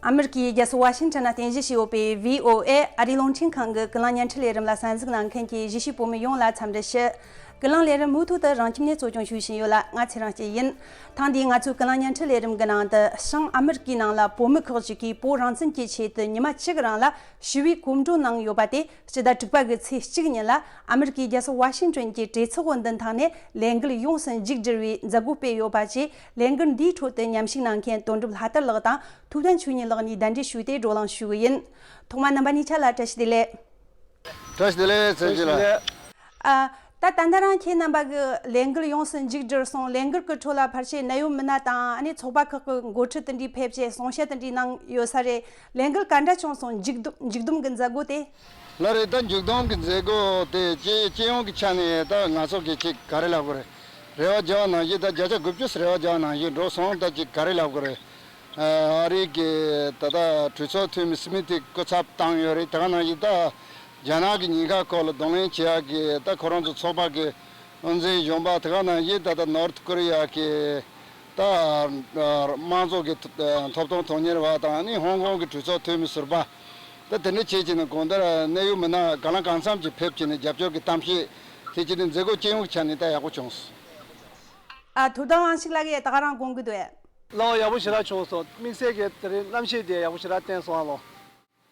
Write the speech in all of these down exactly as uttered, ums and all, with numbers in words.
ཨ་མི་རི་ཀའི་རྒྱལ་ས་ཝ་ཤིང་ཊོན་ན་རྟེན་གཞི་བྱས་ཡོད་པའི་བྷི་ཨོ་ཨེ་ཨ་རིའི་རླུང་འཕྲིན་ཁང་གི་ཀུན་གླེང་བརྙན་འཕྲིན་ལས་རིམ་ལ་གསན་གཟིགས་གནང་མཁན་གྱི་གཞིས་བྱེས་བོད་མི་ཡོངས་ལ་འཚམས་འདྲི་ཞུ། ཀུན་གླེང་ལས་རིམ་མུ་མཐུད་དུ་རང་ཁྱིམ་ནས་གཙོ་སྐྱོང་ཞུ་བཞིན་ཡོད་ལ། ང་ཚེ་རིང་སྐྱིད་ཡིན། ཐེངས་འདིའི་ང་ཚོའི་ཀུན་གླེང་བརྙན་འཕྲིན་ལས་རིམ་གྱི་ནང་དུ། བྱང་ཨ་མི་རི་ཀའི་ནང་ལ་བོད་མི་ཁག་ཅིག་གིས་བོད་རང་བཙན་གྱི་ཆེད་དུ་ཉི་མ་གཅིག་རིང་ལ་ཞི་བའི་གོམ་བགྲོད་གནང་ཡོད་པ་དེ་ཕྱི་ཟླ་དྲུག་པ་གི་ཚེས་གཅིག་ཉིན་ལ་ཨ་མི་རི་ཀའི་རྒྱལ་ས་ཝ་ཤིང་ཊོན་གྱི་གྲོས་ཚོགས་མདུན་ཐང་ནས་ལས་འགུལ་ཡོངས་སུ་མཇུག་བསྒྲིལ་བའི་མཛད་སྒོ་སྤེལ་ཡོད་པ་བཅས། ལས་འགུལ་འདིའི་ཁྲོད་དུ་མཉམ་ཞུགས་གནང་མཁན་དོན་གྲུབ་ལྷ་དར་ལགས་དང་ཐུབ་བསྟན་ཆོས་ཉིད་ལགས་གཉིས་གདན་འདྲེན་ཞུས་ཏེ་བགྲོ་གླེང་ཞུ་གི་ཡིན། ཐོག་མར་རྣམ་པ་གཉིས་ཆ་ལ་བཀྲ་ཤིས་བདེ་ལེགས། བཀྲ་ཤིས་བདེ་ལེགས། བཀྲ་ཤིས་བདེ་ལེགས། ཨ། ད་ད་ལྟ་རང་ཁྱེད་རྣམ་པ་གི་ལས་འགུལ་ཡོངས་སུ་མཇུག་བསྒྲིལ་སོང་། ལས་འགུལ་གྱི་ཁྲོད་ལ་ཕལ་ཆེར་གནད་ཡོད་མི་སྣ་དང་། ཨ་ནི་ཚོགས་པ་ཁག་གི་འགོ་ཁྲིད་དེ་འདྲས་ཕེབས་བྱས་གསུང་བཤད་དེ་འདྲས་གནང་ཡོད་ས་རེད། ལས་འགུལ་ག་འདྲ་བྱུང་སོང་། མཇུག་བསྡོམས་མཇུག་བསྡོམས་ཀྱི་མཛད་སྒོ་དེ། ལགས་རེད། ད་མཇུག་བསྡོམས་ཀྱི་མཛད་སྒོ་དེ་སྤྱི་སྤྱི་ཡོངས་ཀྱི་ཆ་ནས་ད་ང་ཚོ་གི་ཅིག་ག་རེ་ལབ་དགོས་རེད། རེ་བ་བརྒྱབ་པ་ནང་བཞིན། ད་བརྒྱ་ཆ་དགུ་བཅུ་རེ་བ་བརྒྱབ་པ་ནང་བཞིན་འགྲོ་སོང་། ད་ཅིག་ག་རེ་ལབ་དགོས་རེད། ཨ་རི་གི་ད་ལྟ་གྲོས་ཚོགས་འཐུས་མི་སི་མི་ཐི་སྐུ་ཚབ་བཏང་ཡོད་རེད། དེ་ག་ནང་བཞིན་ད་རྒྱ་ནག་གི་ཉེན་ཁ་སྐོར་ལ་གདོང་ལེན་བྱེད་ཡག་གི་ད་ཁོ་རང་ཚོ་ཚོགས་པ་གི་དབུ་འཛིན་གཞོན་པ། དེ་ག་ནང་བཞིན་ད་ལྟ་ནོར་ཐ་ཀོ་རི་ཡ་གི་ད་དམངས་གཙོ་གི་ཐོབ་ཐང་དོན་གཉེར་བ་དང་། ཨ་ནི་ཧོང་ཀོང་གི་གྲོས་ཚོགས་འཐུས་མི་ཟུར་པ། ད་དེ་འདྲ་བྱས་བྱས་ནས་གང་ལྟར་གནད་ཡོད་མི་སྣ་གང་ལ་གང་འཚམ་ཅིག་ཕེབས་བྱས་ནས་རྒྱབ་སྐྱོར་གྱི་གཏམ་བཤད་དེ་བྱས་ནས་མཛད་སྒོ་སྤྱི་ཡོངས་ཀྱི་ཆ་ནས་ད་ཡག་པོ་བྱུང་སོང་། ཨ། ཐུབ་བསྟན་དབང་ཕྱུག་ལགས་ཀྱིས་ད་ག་རང་དགོངས་ཀྱི་འདུག་གས། ལགས་འོ། ཡག་པོ་ཞེ་དྲག་བྱུང་སོང་། དམིགས་བསལ་གྱི་དེ་རིང་གནམ་གཤིས་དེ་ཡག་པོ་ཞེ་དྲག་བསྟན་སོང་ཨ་ལོ།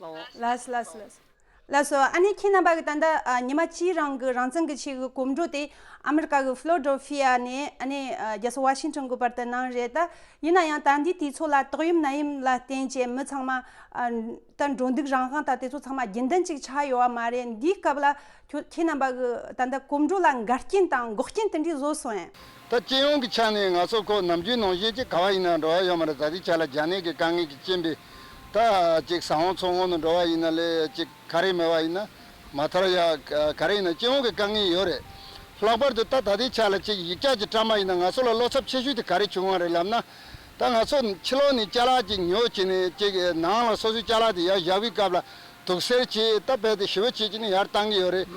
ལགས་འོ། ལགས་སོ། ལགས་སོ། ལགས་སོ། ལགས་སོ། ཨ་ནི་ཁྱེད་རྣམ་པ་གིས་ད་ལྟ་ཨ་ཉི་མ་གཅིག་རིང་གི་རང་བཙན་གྱི་ཆེད་ཀྱི་གོམ་བགྲོད་དེ་ཨ་མི་རི་ཀ་གི་ཕི་ལོ་ཌེལ་ཕི་ཡ་ནས། ཨ་ནི་ཨ་རྒྱལ་ས་ཝ་ཤིང་ཊོན་གྱི་བར་དུ་གནང་རེད། ད་ཡིན་ན་ཡང་ད་ལྟའི་དུས་ཚོད་ལ་ཏོག་དབྱིབས་ནད་ཡམས་ལ་བརྟེན་བྱས་མི་ཚང་མ་ཨ་ད་འགྲོ་འདུག་རང་དབང་དང་དེ་ཚོ་ཚང་མ་རྒྱུན་ལྡན་ཅིག་ཆགས་ཡོད་པ་མ་རེད། འདིའི་སྐབས་ལ་ཁྱོད་ཁྱེད་རྣམ་པ་གིས་ད་ལྟ་གོམ་བགྲོད་ལ་འགལ་རྐྱེན་དང་འགོག་རྐྱེན་དེ་འདྲས་བཟོས་སོང་ངས། ད་སྤྱི་ཡོངས་ཀྱི་ཆ་ནས་ང་ཚོ་ཁོ་ནམ་རྒྱུན་ནང་བཞིན་ཅིག་ག་བ་ཡིན་ན་འགྲོ་ཡ་ཡོད་མ་རེད། ད་ལྟའི་ཆ་ལ་རྒྱ་ནད་ཀྱི་དཀའ་ངལ་གྱི་རྐྱེན་པས། ད་ཅིག་ཟ་འོང་ཚོང་འོང་དུ་འགྲོ་བ་ཡིན་ན་ལས་ཅིག་ག་རེ་མེད་པ་ཡིན་ན། མ་མཐར་ཡ་ག་རེ་ཡིན་ན་སྤྱི་ཡོངས་ཀྱི་དཀའ་ངལ་ཡོད་རེད། ལྷག་པར་དུ་ད་ད་ལྟའི་ཆ་ལ་ཅིག་ཡིག་ཆ་ཅིག་བཀྲམ་པ་ཡིན་ན་ང་ཚོ་ལ་བློ་འཚབ་ཆེ་ཤོས་དེ་ག་རེ་བྱུང་བ་རེད་ལབ་ན། ད་ང་ཚོ་ཕྱི་ལོགས་ནས་ཅ་ལག་ཅིག་ཉོ་བྱས་ནས་ཅིག་ནང་ལ་སོ་སོའི་ཅ་ལག་དེ་ཡར་བཞག་པའི་སྐབས་ལ་དུག་སེལ་བྱས། ད་རྦད་དེ་ཞེ་པོ་བྱས་བྱས་ནས་ཡར་བཏང་གི་ཡོད་རེད།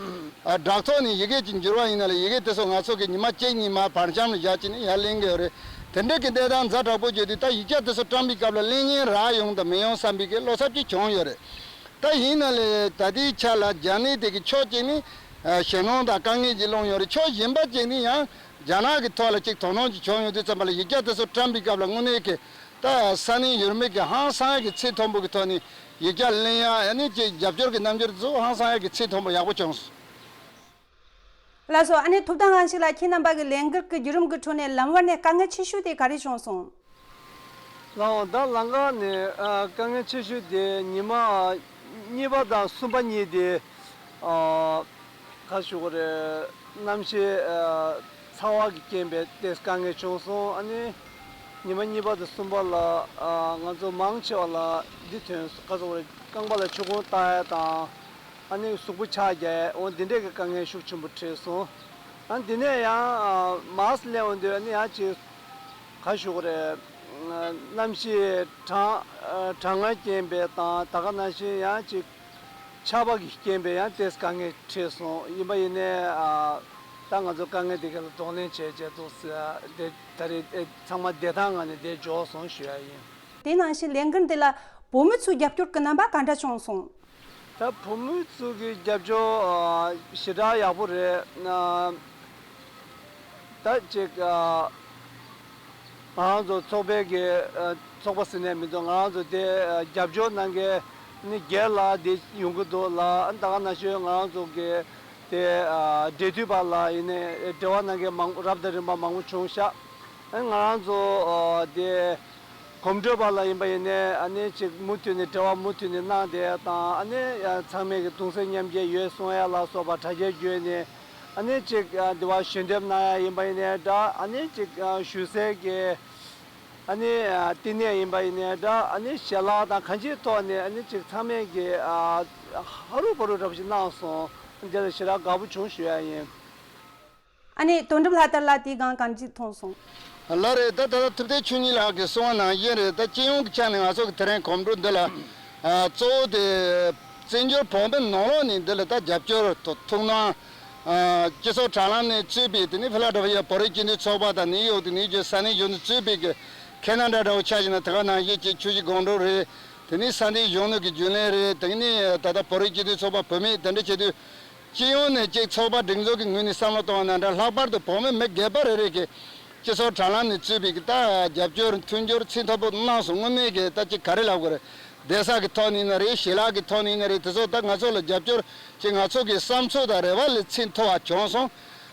ཨ་བྲག་ཐོག་ནས་ཡི་གེ་ཅིག་འགྱུར་བ་ཡིན་ན་ལ་ཡི་གེ་དེ་ཚོ་ང་ཚོ་གི་ཉི་མ་གཅིག་གཉིས་མ་བར་འཁྱམས་ལ་བཞག་བྱས་ནས་ཡར་ལེན་གི་ཡོད་རེད། དེ་འདྲ་གི་གནས་སྟངས་ཛ་དྲག་པོ་བརྗོད་དུས། ད་ཡིག་ཆ་དེ་ཚོ་བཀྲམ་པའི་སྐབས་ལ་ལེན་མཁན་རག་ཡོང་དང་མི་ཡོང་བསམ་པའི་གི་བློ་འཚབ་ཅིག་བྱུང་ཡོད་རེད། ད་ཡིན་ན་ལས་ད་ལྟའི་ཆ་ལ་རྒྱ་ནད་དེ་གི་ཕྱོགས་གཅིག་ནི་ཨ་ཞེད་སྣང་དང་དཀའ་ངལ་ཅིག་སློང་ཡོད་རེད། ཕྱོགས་གཞན་པ་གཅིག་ནི་ཡང་རྒྱ་ནག་གི་ཐོག་ལ་ཅིག་དོ་སྣང་ཅིག་བྱུང་ཡོང་དུས་ཙམ་པ་ལ་ཡིག་ཆ་དེ་ཚོ་བཀྲམ་པའི་སྐབས་ལ་དངོས་གནས་ཀྱི་ད་ས་གནས་ཡུལ་མི་གི་ཧང་སང་ཡ་གི་ཚད་མཐོན་པོ་གི་ཐོག་ནས་ཡིག་ཆ་ལེན་ཡ། ཨ་ནི་ཅིག་རྒྱབ་སྐྱོར་གི་རྣམ་འགྱུར་དེ་ཚོ་ཧང་སང་ཡ་གི་ཚད་མཐོན་པོ་ཡག་པོ་བྱུང་སོང་། ལགས་སོ། ཨ་ནི་ཐུབ་བསྟན་དབང་ཕྱུག་ལགས། ཁྱེད་རྣམ་པ་གི་ལས་འགུལ་གྱི་བརྒྱུད་རིམ་གྱི་ཁྲོད་ནས་ལམ་བར་ནས་དཀའ་ངལ་ཆེ་ཤོས་དེ་ག་རེ་བྱུང་སོང་། ལགས་འོང་། ད་ལམ་ཁ་ནས་ཨ་དཀའ་ངལ་ཆེ་ཤོས་དེ་ཉི་མ་གཉིས་པ་དང་གསུམ་པ་གཉིས་དེ་ཨ་ག་ཞུ་དགོས་རེད། གནམ་གཤིས་ཨ་ཚ་བ་གི་རྐྱེན་པས་ཏོག་ཙམ་དཀའ་ངལ་བྱུང་སོང་། ཨ་ནི་ཉི་མ་གཉིས་པ་དང་གསུམ་པ་ལ་ཨ་ང་ཚོ་མང་ཆེ་བ་ལ་འདི་ཐོན་སོང་། ག་ཞུ་དགོས་རེད། རྐང་པ་ལ་ཆུ་ཁུང་བཏགས་ཡ་དང་། ཨ་ནི་གཟུགས་པོ་ཕྱགས་རྒྱག་ཡ། འོ་འདི་འདྲས་ཀྱི་དཀའ་ངལ་ཤུགས་ཆེན་པོ་འཕྲད་སོང་། ཨ་འདི་ནས་ཡང་ཨ་མཱསི་ལེན་འོང་དུས་ཨ་ནི་ཡང་ཅིག་ག་ཞུ་དགོས་རེད། གནམ་གཤིས་གྲང་ཨ་གྲང་ངར་རྐྱེན་པས་དང་། ད་ག་ནང་བཞིན་ཡང་ཅིག་ཆར་པ་གི་རྐྱེན་པས་ཡང་ཏོག་ཙམ་དཀའ་ངལ་འཕྲད་སོང་། ཡིན་པ་ཡིན་ནའི་ཨ་ད་ང་ཚོ་དཀའ་ངལ་འདི་ག་ལ་གདོང་ལེན་བྱས་བྱས་འདུག་ཟེར། དེ་ད་རེས་ཨེ་ཚང་མ་བདེ་ཐང་ངང་ནས་བསྡད་འབྱོར་སོང་ཞུ་ཡ་ཡིན། དེ་ནང་བཞིན་ལས་འགུལ་འདི་ལ་བོད་མི་ཚོའི་རྒྱབ་སྐྱོར་གྱི་རྣམ་པ་ག་འདྲ་བྱུང་སོང་། ད་བོད་མི་ཚོ་གི་རྒྱབ་སྐྱོར་ཨ་ཞེ་དྲག་ཡག་པོ་རེད། ཨ་ད་ཅིག་ཨ་ང་རང་ཚོ་ཚོགས་པའི་གི་ཨ་ཚོགས་པ་ཟེར་ནས་མི་འདུག་ང་རང་ཚོ་དེ་ཨ་རྒྱབ་སྐྱོར་གནང་མཁན་ནི་སྒེར་ལ་དེ་ཡོང་གི་འདུག་ལ། ཨ་ད་ག་ནང་བཞིན་ང་རང་ཚོ་གི་དེ་ཨ་འབྲེལ་མཐུད་པ་ལ་ཡིན་ནའི་འབྲེལ་བ་གནང་མཁན་མང་རབ་དང་རིམ་པ་མང་པོ་བྱུང་ཤག་ཨ་ང་རང་ཚོ་ཨ་དེ་གོམ་བགྲོད་པ་ལ་ཡིན་པ་ཡིན་ནའི་ཨ་ནི་ཅིག་མུ་མཐུད་ནས་འབྲེལ་བ་མུ་མཐུད་ནས་གནང་བསྡད་ཡ་དང་། ཨ་ནི་ཨ་ཚང་མས་ཀྱི་གདུང་སེམས་མཉམ་སྐྱེད་ཡོད་གསུང་ཡ་ལ་སོགས་པ་དྲ་རྒྱའི་བརྒྱུད་ནས་ཨ་ནི་ཅིག་ཨ་འདི་བ་ཞལ་འདེབས་གནང་ཡ་ཡིན་པ་ཡིན་ནའི་འདྲ། ཨ་ནི་ཅིག་ཨ་ཞུ་སའི་གི་ཨ་ནི་ཨ་བསྟི་གནས་ཡིན་པ་ཡིན་ནའི་འདྲ། ཨ་ནི་ཞལ་ལག་དང་གང་ཅིའི་ཐོག་ནས་ཨ་ནི་ཅིག་ཚང་མས་ཀྱི་ཨ་ཧ་རུ་བ་རུ་འདྲ་པོ་ཞིག་གནང་སོང་། འདི་ལ་ཞེ་དྲག་དགའ་པོ་བྱུང་ཞུ་ཡ་ཡིན། ཨ་ནི་དོན་གྲུབ་ལྷ་དར་ལགས་དེའི་སྒང་གང་ཅི་མཐོང་སོང་། ལགས་རེད། ད་ད་ལྟ་ཐུབ་བསྟན་ཆོས་ཉིད་ལགས་ཀྱིས་གསུངས་པ་ནང་བཞིན་རེད། ད་སྤྱི་ཡོངས་ཀྱི་ཆ་ནས་ང་ཚོ་གི་དེ་རིང་གོམ་བགྲོད་འདི་ལ་ཨ་གཙོ་བོ་དེ་བཙན་བྱོལ་བོད་མི་ནང་ལོགས་ནས་འདི་ལ་ད་རྒྱབ་སྐྱོར་དང་ཐུགས་སྣང་། ཨ་སྤྱི་ཚོགས་དྲ་ལམ་ནས་གཙོས་པའི་དེ་ནི་ཕི་ལ་ཌེལ་ཕི་ཡ་བོད་རིགས་སྤྱི་མཐུན་ཚོགས་པ་དང་ནིའུ་ཡོག་དང་ནིའུ་ཇར་སི་ས་གནས་གཞུང་ནས་གཙོས་པའི་གི་ཁེ་ན་ཌ་འདྲ་བོ་ཆ་བཞག་ན་དེ་ག་ནང་བཞིན་གྱི་ཆུ་བཞི་སྒང་དྲུག་རེད། དེ་ནི་ས་མཐོའི་གཞོན་ནུ་གི་རྒྱུན་ལས་རེད། དེ་ནི་ད་ལྟ་བོད་རིགས་སྤྱི་མཐུན་ཚོགས་པ་བུད་མེད་དེ་འདྲ་བྱེད་དུས། སྤྱི་ཡོངས་ནས་གཅིག་ཚོགས་པ་སྒྲིག་འཛུགས་ཀྱི་ངོས་ནས་བསམ་བློ་གཏོང་བ་ན་འདྲ། ལྷག་པར་དུ་བུད་མེད་མི་སྒེར་པ་རེ་རེ་གིས་སྤྱི་ཚོགས་དྲ་ལམ་ནས་བཙུགས་པའི་ད་རྒྱབ་སྐྱོར་མཐུན་འགྱུར་ཚད་མཐོ་པོ་གནང་སོང་། དངོས་གནས་ཀྱི་ད་ཅིག་ག་རེ་ལབ་དགོས་རེད། བསྡད་ས་གི་ཐོག་ནས་ཡིན་ན་རེད། ཞལ་ལག་གི་ཐོག་ནས་ཡིན་ན་རེད། དེ་ཚོ་ད་ང་ཚོ་ལ་རྒྱབ་སྐྱོར་ཅིག་ང་ཚོ་གི་བསམ་ཚུལ་དང་རེ་བ་ལས་ཚད་མཐོ་བ་བྱུང་སོང་།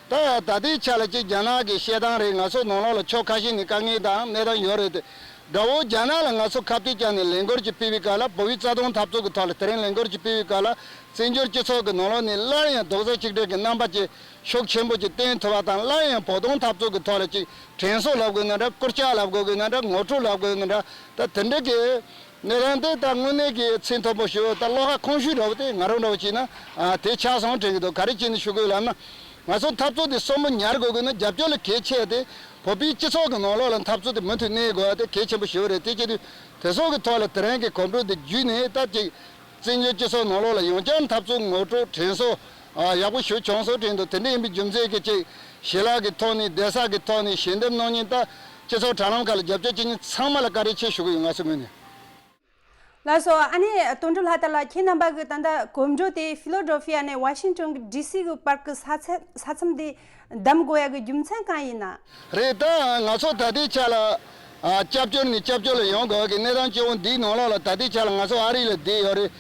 ད་ད་ལྟའི་ཆ་ལ་ཅིག་རྒྱ་ནག་གི་བཤད་སྟངས་རེད། ང་ཚོ་ནང་ལོགས་ལ་ཕྱོགས་ཁ་ཤས་ནས་དཀའ་ངལ་དང་གནས་སྟངས་ཡོད་རེད་དེ། དགྲ་བོ་རྒྱ་ནག་ལ་ང་ཚོ་ཁ་གཏད་བཅག་ནས་ལས་འགུལ་ཅིག་སྤེལ་བའི་སྐབས་ལ། བོད་པའི་རྩ་དོན་འཐབ་རྩོད་ཀྱི་ཐོག་ལ་དེ་རིང་ལས་འགུལ་ཅིག་སྤེལ་བའི་སྐབས་ལ། བཙན་བྱོལ་སྤྱི་ཚོགས་ཀྱི་ནང་ལོགས་ནས་སླར་ཡང་རྡོག་རྩ་གཅིག་སྒྲིལ་གྱི་རྣམ་པ་ཅིག་ཤུགས་ཆེན་པོ་ཅིག་བསྟན་ཐུབ་པ་དང་། སླར་ཡང་བོད་དོན་འཐབ་རྩོད་ཀྱི་ཐོག་ལ་ཅིག་དྲན་གསོ་ལབ་དགོས་ན་འདྲ། སྐུལ་ལྕག་ལབ་དགོས་ན་འདྲ། ངོ་སྤྲོད་ལབ་དགོས་ན་འདྲ། ད་དེ་འདྲ་གི་གནས་སྟངས་དེ་ད་དངོས་གནས་ཀྱི་ཚད་མཐོ་པོ་ཞིག་ད་བློ་ཁ་ཁོང་ཤུལ་འདྲ་བོ་དེ་ང་རང་འདྲ་བོ་བྱས་ན། ཨ། དེ་ཆགས་སོང་དྲན་གྱི་འདུག་ག་རེ་བྱས་ནས་ཞུ་དགོས་ལབ་ན། ང་ཚོ་འཐབ་རྩོད་དེ་གསོན་པོ་ཉར་དགོས་དགོས་ན། རྒྱབ་སྐྱོར་ལ་གལ་ཆེ་དེ། བོད་པའི་སྤྱི་ཚོགས་ཀྱི་ནང་ལོགས་ལ་འཐབ་རྩོད་དེ་མུ་མཐུད་གནས་དགོས་པ་དེ་གལ་ཆེན་པོ་ཞིག་རེད། དེ་བྱེད་དུས་དེ་ཚོ་གི་ཐོག་ལ་དེ་རིང་གི་གོམ་བགྲོད་དེ་བརྒྱུད་ནས། ད་ཅིག་བཙན་བྱོལ་སྤྱི་ཚོགས་ནང་ལོགས་ལ་ཡང་བསྐྱར་འཐབ་རྩོད་ངོ་སྤྲོད་དྲན་གསོ། ཨ། ཡག་པོ་ཞིག་བྱུང་སོང་དྲན་འདུག་དེ་འདྲ་ཡིན་པའི་རྒྱུ་མཚན་གྱིས་ཅིག་ཞལ་ལག་གི་ཐོག་ནས། བསྡད་ས་གི་ཐོག་ནས། ཞལ་འདེབས་གནང་མཁན། ད་སྤྱི་ཚོགས་དྲ་ལམ་ཁག་ལ་རྒྱབ་སྐྱོར་བྱེད་མཁན་ཚང་མ་ལ་བཀའ་དྲིན་ཆེ་ཞུ་གི་ཡོད། ང་ཚོའི་ངོས་ནས། ལགས་སོ། ཨ་ནི་དོན་གྲུབ་ལྷ་དར་ལགས། ཁྱེད་རྣམ་པ་གི་ད་ལྟ་གོམ་བགྲོད་དེ་ཕི་ལོ་ཌེལ་ཕི་ཡ་ནས་ཝ་ཤིང་ཊོན་གི་ཌི་སི་གི་བར་གི་ས་ཚ- ས་མཚམས་དེ་བདམས་དགོས་ཡ་གི་རྒྱུ་མཚན་གང་ཡིན་ན། རེད། ད་ང་ཚོ་ད་ལྟའི་ཆ་ལ། ཨ། སྐྱབས་བཅོལ་ནས་སྐྱབས་བཅོལ་ལ་ཡོང་དགོས་ཀྱི་གནས་སྟངས་སྐྱོ་བོ་འདིའི་ནང་ལོགས་ལ། ད་ལྟའི་ཆ་ལ་ང་ཚོ་ཨ་རི་ལ་བསྡད་ཡོད་རེད།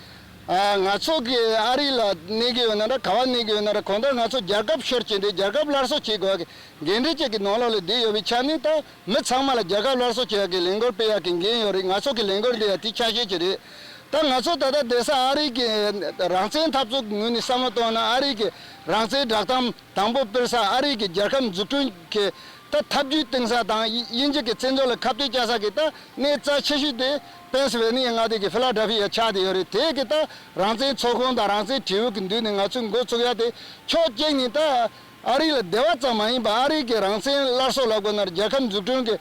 ཨ། ང་ཚོ་གི་ཨ་རི་ལ་གནས་ཀྱི་ཡོད་ན་འདྲ། ག་བ་གནས་ཀྱི་ཡོད་ན་འདྲ། གང་ལྟར་ང་ཚོ་རྒྱལ་ཁབ་ཤོར་བྱས་ཏེ་རྒྱལ་ཁབ་སླར་གསོ་བྱེད་དགོས་ཀྱི་འགན་འཁྲི་ཅིག་གི་ནང་ལོགས་ལ་བསྡད་ཡོད་པའི་ཆ་ནས། ད་མི་ཚང་མ་ལ་རྒྱལ་ཁབ་སླར་གསོ་བྱེད་ཡག་གི་ལས་འགུལ་སྤེལ་ཡག་གི་འགན་ཡོད་རེད། ང་ཚོ་གི་ལས་འགུལ་འདི་ཡང་དེའི་ཆ་ཤས་ཅིག་རེད། ད་ང་ཚོ་ད་ལྟ་བསྡད་ས་ཨ་རི་གི་རང་བཙན་འཐབ་རྩོད་ཀྱི་ངོས་ནས་བསམ་བློ་བཏང་ན། ཨ་རི་གི་རང་བཙན་བསྒྲགས་གཏམ་དང་པོ་སྤེལ་ས། ཨ་རི་གི་རྒྱལ་ཁབ་འཛུགས་སྐྲུན་གྱི་ད་ཐབས་ཇུས་བཏིང་ས་དང་། དབྱིན་ཇི་གི་བཙན་འཛུལ་ལ་ཁ་གཏད་བཅག་ས་གི་ད་གནས་རྩ་ཆེ་ཤོས་དེ་པེན་སི་ཝེ་ནི་ཡ་མངའ་སྡེ་གི་ཕི་ལ་ཌེལ་ཕི་ཡ་ཆགས་བསྡད་ཡོད་རེད། དེ་གི་ད་རང་བཙན་ཚོགས་ཁང་དང་རང་བཙན་དྲིལ་བུ་གི་མདུན་ནས་ང་ཚོས་འགོ་བཙུགས་ཡ་དེ། ཕྱོགས་གཅིག་ནས་ད་ཨ་རི་ལ་བསྡད་པ་ཙམ་མ་ཡིན་པར། ཨ་རི་གི་རང་བཙན་སླར་གསོ་ལབ་དགོས་ན། རྒྱལ་ཁབ་འཛུགས་སྐྲུན་གྱི་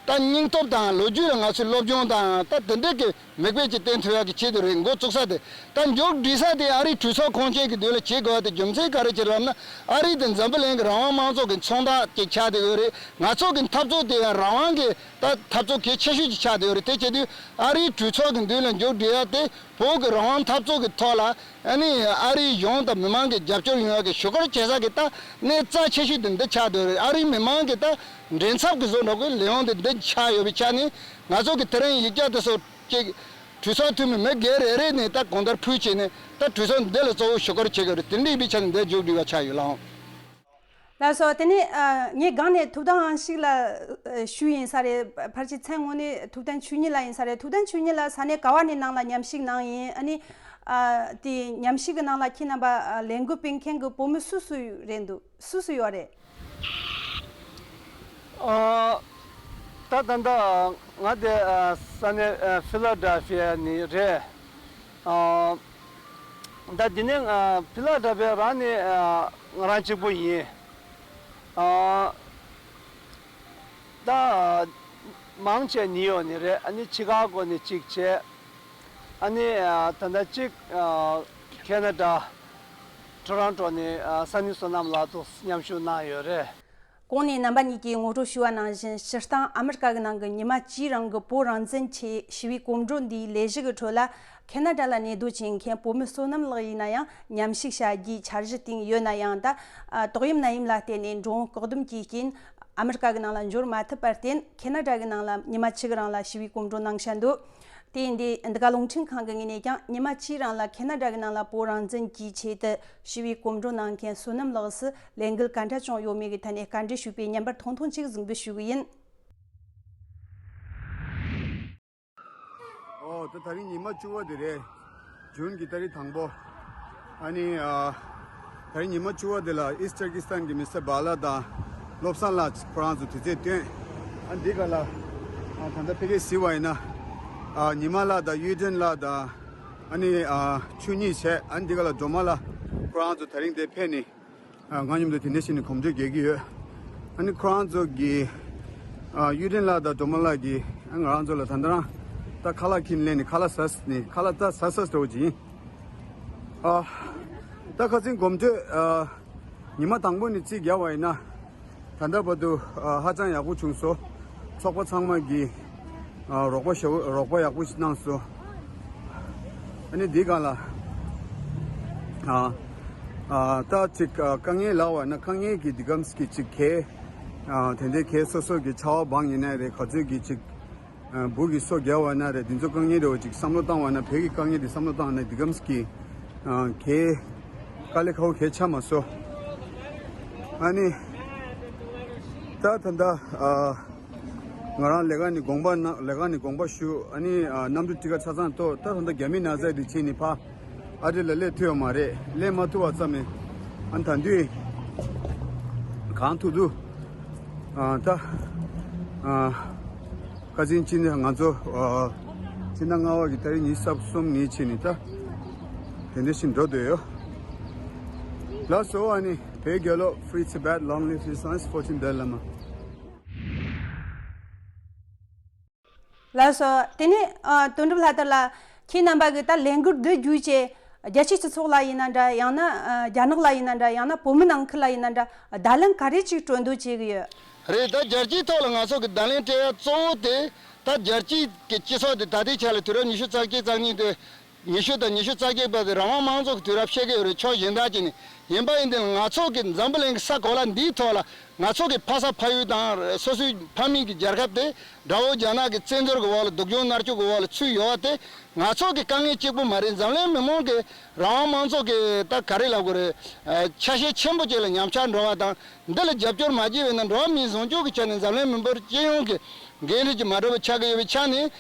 ད་སྙིང་སྟོབས་དང་ལོ་རྒྱུས་ལ་ང་ཚོས་སློབ་སྦྱོང་དང་། ད་དེ་འདྲ་གི་མིག་དཔེ་ཅིག་བསྟན་ཐུབ་ཡག་གི་ཆེད་དུ་རེད། འགོ་བཙུགས་ས་དེ། ད་མཇུག་སྒྲིལ་ས་དེ་ཨ་རིའི་གྲོས་ཚོགས་ཁོངས་ཆེན་གྱི་མདུན་ལ་བྱེད་དགོས་པ་དེ་རྒྱུ་མཚན་ག་རེ་བྱས་ལབ་ན། ཨ་རི་དེ་འཛམ་བུ་གླིང་གི་རང་དབང་དམངས་གཙོ་གི་མཚོན་རྟགས་ཅིག་ཆགས་བསྡད་ཡོད་རེད། ང་ཚོ་གི་འཐབ་རྩོད་དེ་ཡང་རང་དབང་གི་ད་འཐབ་རྩོད་གལ་ཆེ་ཤོས་ཅིག་ཆགས་བསྡད་ཡོད་རེད། དེ་བྱེད་དུས་ཨ་རིའི་གྲོས་ཚོགས་ཀྱི་མདུན་ལ་མཇུག་སྒྲིལ་ཡ་དེ། བོད་ཀྱི་རང་དབང་འཐབ་རྩོད་ཀྱི་ཐོག་ལ། ཨ་ནི་ཨ་རིའི་གཞུང་དང་མི་མང་གི་རྒྱབ་སྐྱོར་ཡོང་ཡ་གི་ཞུ་སྐུལ་བྱེད་ས་གི་ད་གནས་རྩ་ཆེ་ཤོས་དེ་འདི་ཆགས་བསྡད་ཡོད་རེད། ཨ་རིའི་མི་མང་གི་ད་མགྲིན་ཚབ་ཀྱི་བཟོ་འདྲ་གི་ལས་དབང་དེ་འདི་ཆགས་ཡོད་པའི་ཆ་ནས། ང་ཚོ་གི་དེ་རིང་ཡིག་ཆ་དེ་ཚོ་ཅིག་གྲོས་ཚོགས་འཐུས་མི་མི་སྒེར་རེ་རེ་ནས་ད་གང་ལྟར་ཕུལ་བྱས་ནས། ད་གྲོས་ཚོགས་འདི་ལ་གཙོ་བོ་ཞུ་སྐུལ་བྱེད་དགོས་རེད། དེ་འདྲ་ཡིན་པའི་ཆ་ནས་འདི་མཇུག་སྒྲིལ་བ་ཆགས་ཡོད་ལགས། ལགས་སོ། དེ་ནས་ཨ་ངས་སྒང་ནས་ཐུབ་བསྟན་དབང་ཕྱུག་ལ་ཨ་ཞུས་ཡིན་ས་རེད། ཕལ་ཆེར་མཚན་དངོས་གནས་ཐུབ་བསྟན་ཆོས་ཉིད་ལགས་ཡིན་ས་རེད། ཐུབ་བསྟན་ཆོས་ཉིད་ལགས་ས་གནས་ག་བ་ནས་ནང་ལ་མཉམ་ཞུགས་གནང་ཡིན། ཨ་ནི་ཨ་དེ་མཉམ་ཞུགས་ཀྱི་ནང་ལ་ཁྱེད་རྣམ་པ་ཨ་ལས་འགུལ་སྤེལ་མཁན་གྱི་བོད་མི་སུ་སུ་རེད་འདུག་སུ་སུ་ཡོད་རེད། ཨ། ད་ད་ལྟ་ང་དེ་ཨ་ས་གནས་ཨ་ཕི་ལ་ཌེལ་ཕི་ཡ་ནས་རེད། ཨ། ད་འདི་ནས་ཨ་ཕི་ལ་ཌེལ་ཕི་ཡ་རང་ནས་ཨ་ང་རང་གཅིག་པུ་ཡིན། ཨ། ད་མང་ཆེ་ནིའུ་ཡོག་ནས་རེད། ཨ་ནི་ཆི་ཀ་གོ་ནས་གཅིག་བྱས། ཨ་ནི་ཨ་ད་ལྟ་གཅིག་ཨ་ཁེ་ན་ཌ་ཊོ་རོན་ཊོ་ནས་ཨ་ས་ནི་བསོད་ནམས་ལགས་དང་མཉམ་ཞུགས་གནང་ཡོད་རེད། གོང་ནས་རྣམ་པ་གཉིས་ཀྱིས་ངོ་སྤྲོད་ཞུས་པ་ནང་བཞིན། སྤྱིར་བཏང་ཨ་མི་རི་ཀ་གི་ནང་གི་ཉི་མ་གཅིག་རིང་གི་བོད་རང་བཙན་ཆེད་ཞི་བའི་གོམ་བགྲོད་འདིའི་ལས་གཞི་གི་ཁྲོད་ལ། ཁེ་ན་ཌ་ལ་གནས་སྡོད་བྱེད་མཁན་བོད་མི་བསོད་ནམས་ལགས་ཡིན་ན་ཡང་མཉམ་ཞུགས་བྱ་རྒྱུའི་འཆར་གཞི་བཏིང་ཡོད་ན་ཡང་། ད་ཨ་ཏོག་དབྱིབས་ནད་ཡམས་ལ་བརྟེན་ནས་འགྲོ་འོང་བཀག་སྡོམ་གྱི་རྐྱེན། ཨ་མི་རི་ཀ་གི་ནང་ལ་འབྱོར་མ་ཐུབ་པར་བརྟེན། ཁེ་ན་ཌ་གི་ནང་ལ་ཉི་མ་གཅིག་རིང་ལ་ཞི་བའི་གོམ་བགྲོད་གནང་བཞིན་འདུག་དེ་ཡིན་དུས་འདི་ག་རླུང་འཕྲིན་ཁང་གི་ངོས་ནས་ཀྱང་ཉི་མ་གཅིག་རིང་ལ་ཁེ་ན་ཌ་གི་ནང་ལ་བོད་རང་བཙན་གྱི་ཆེད་དུ་ཞི་བའི་གོམ་བགྲོད་གནང་མཁན་བསོད་ནམས་ལགས་སུ་ལས་འགུལ་ག་འདྲ་བྱུང་ཡོད་མེད་ཀྱི་ཐད་ནས་བཀའ་འདྲི་ཞུས་པའི་བརྙན་པར་ཐུང་ཐུང་ཅིག་གཟིགས་འབུལ་ཞུ་གི་ཡིན། ཨོ། ད་དེ་རིང་ཉི་མ་བཅུ་པ་དེ་རེད། ཇུན་གྱི་ཏ་རིག་དང་པོ། ཨ་ནི་ཨ་དེ་རིང་ཉི་མ་བཅུ་པ་དེ་ལ་ཨིསཊ་ཏར་ཀི་སི་ཐན་གྱི་མི་སི་ཊར་བྷ་ལ་དང་བློ་བཟང་ལགས་ཁོ་རང་ཚོ་དུས་ཚོད་བཏོན། ཨ་འདི་ག་ལ་ཨ་ད་ལྟ་ཕ་གིར་གཟིགས་པ་ཡིན་ན། ཨ་ཉི་མ་ལགས་དང་གཡུ་སྒྲོན་ལགས་དང་། ཨ་ནི་ཨ་ཆོས་ཉིད་བྱས། ཨ་ནི་འདི་ག་ལ་སྒྲོལ་མ་ལགས་ཁོ་རང་ཚོ་དེ་རིང་འདིར་ཕེབས་ནས། ང་མཉམ་དུ་དེ་འདྲ་བྱས་ནས་གོམ་བགྲོད་རྒྱག་གི་ཡོད། ཨ་ནི་ཁོ་རང་ཚོ་གིས་ཨ་གཡུ་སྒྲོན་ལགས་དང་སྒྲོལ་མ་ལགས་ཀྱིས་ང་རང་ཚོ་ལ་ད་ལྟ་རང་ད་ཁ་ལག་ཁྱེར་ནས་ལེན་ནས། ཁ་ལག་ཟ་ནས། ཁ་ལག་ད་ཟ་ཟ་འདྲ་བོ་ཅིག་ཡིན། ཨ་ད་ཁ་སང་གོམ་བགྲོད་ཨ་ཉི་མ་དང་པོ་ནས་རྩིས་རྒྱག་པ་ཡིན་ན། ད་ལྟ་བར་དུ་ཨ་ཧ་ཅང་ཡག་པོ་བྱུང་སོང་། ཚོགས་པ་ཚང་མ་གིས་ཨ་རོགས་པ་ཞེ་པོ་རོགས་པ་ཡག་པོ་ཞིག་གནང་སོང་། ཨ་ནི་འདི་སྒང་ལ། ཨ། ཨ། ད་ཅིག་ཨ། དཀའ་ངལ་ལབ་པ་ན་དཀའ་ངལ་གྱི་འདི་གམ་ཀྱི་ཅིག་གས། ཨ། དེ་འདྲའི་གས་སོ་སོ་གི་ཆར་པ་སྦང་ཡིན་ན་རེད། ག་ཚོད་ཀྱི་ཅིག་ཨ། འབུ་གི་སོ་རྒྱག་པ་ན་རེད། འདི་ཚོ་དཀའ་ངལ་འདྲ་བོ་ཅིག་བསམ་བློ་བཏང་བ་ན། བོད་ཀྱི་དཀའ་ངལ་འདི་བསམ་བློ་བཏང་ན་འདི་གམ་ཀྱི། ཨ། གས་དཀའ་ལས་ཁག་པོ་གས་ཆགས་མ་སོང་། ཨ་ནི། ད་ད་ལྟ། ཨ། ང་རང་ལས་ཀ་ནས་དགོངས་པ་གནང་། ལས་ཀ་ནས་དགོངས་པ་ཞུ། ཨ་ནི། ཨ། གནམ་གྲུ་ཊི་ཀེཊ་ཆ་ཚང་གཏོར། ད་ད་ལྟ་རྒྱ་མི་ན་ཚ་འདི་བྱས་ནས་ཕར་ཨ་རི་ལ་སླེབས་ཐུབ་ཡོད་མ་རེད། སླེབས་མ་ཐུབ་པ་ཙམ་མིན། ཨ་ནི་ད་དུང་གང་ཐུབ་ཐུབ། ཨ། ད། ཨ། ཁ་སང་ཕྱི་ཟླ་ང་ཚོ། ཨ། ཕྱི་ཟླ་ལྔ་པ་གི་ཏ་རིག་ཉི་ཤུ་རྩ་གསུམ་ནས་བྱས་ནས་ད་དེ་འདྲ་ཞིག་འགྲོ་སྡོད་ཡོད། ལགས་སོ། ཨ་ནི་བོད་རྒྱལ་ལོ། Free Tibet, long live resistance, fourteen Dalai Lama. ལགས་སོ། དེ་ནས། ཨ། དོན་གྲུབ་ལྷ་དར་ལགས། ཁྱེད་རྣམ་པ་གིས་ད་ལས་འགུལ་འདི་བརྒྱུད་བྱས་རྒྱལ་སྤྱིའི་སྤྱི་ཚོགས་ལ་ཡིན་ན་འདྲ། ཡང་ན། ཨ། རྒྱ་ནག་ལ་ཡིན་ན་འདྲ། ཡང་ན་བོད་མི་ནང་ཁུལ་ལ་ཡིན་ན་འདྲ། བརྡ་ལན་ག་རེ་ཅིག་སྤྲོད་འདོད་བྱེད་ཀྱི་ཡོད། རེད། ད་རྒྱལ་སྤྱིའི་ཐོག་ལ་ང་ཚོ་གི་བརྡ་ལན་སྤྲད་ཡ་གཙོ་བོ་དེ། ད་རྒྱལ་སྤྱིའི་གི་སྤྱི་ཚོགས་དེ་ད་ལྟའི་ཆ་ལ་དུས་རབས་ཉི་ཤུ་རྩ་གཅིག་རྩ་གཉིས་དེ། ཉི་ཤུ་དང་ཉི་ཤུ་རྩ་བརྒྱད་བར་དུ་རང་དབང་དམངས་གཙོ་གི་དུས་རབས་བཤད་ཀྱི་ཡོད་རེད། ཕྱོགས་གཞན་དག་ཅིག་ནས། ཡིན་པ་ཡིན་དེ་ང་ཚོ་གི་འཛམ་བུ་གླིང་གི་ས་གོ་ལ་འདིའི་ཐོག་ལ་ང་ཚོ་གི་ཕ་ས་ཕ་ཡུལ་དང་སོ་སོའི་ཕ་མེས་ཀྱི་རྒྱལ་ཁབ་དེ་དགྲ་བོ་རྒྱ་ནག་གི་བཙན་འཛུལ་གྱི་འོག་ལ། སྡུག་སྦྱོང་མནར་གཅོད་ཀྱི་འོག་ལ་ཚུད་ཡོད་པ་དེ་ང་ཚོ་གི་དཀའ་ངལ་གཅིག་པུ་མ་རེད། འཛམ་གླིང་མི་མང་གི་རང་དབང་དམངས་གཙོ་གི་ད་ག་རེ་ལབ་དགོས་རེད། ཨ། ཆ་ཤས་ཆེན་པོ་ཅིག་ལ་ཉམས་ཆག་འགྲོ་བ་དང་། འདི་ལ་རྒྱབ་སྐྱོར་མ་བྱས་པ་ཡིན་ན་འགྲོ་བ་མིའི་བཟང་སྤྱོད་ཀྱི་ཆ་ནས་འཛམ་གླིང་མི་འབོར་སྤྱི་ཡོངས་ཀྱི་འགན་འཁྲི་ཅིག་མ་འགྲུབ་པ་ཆགས་ཀྱི་ཡོད་པའི་ཆ་ནས།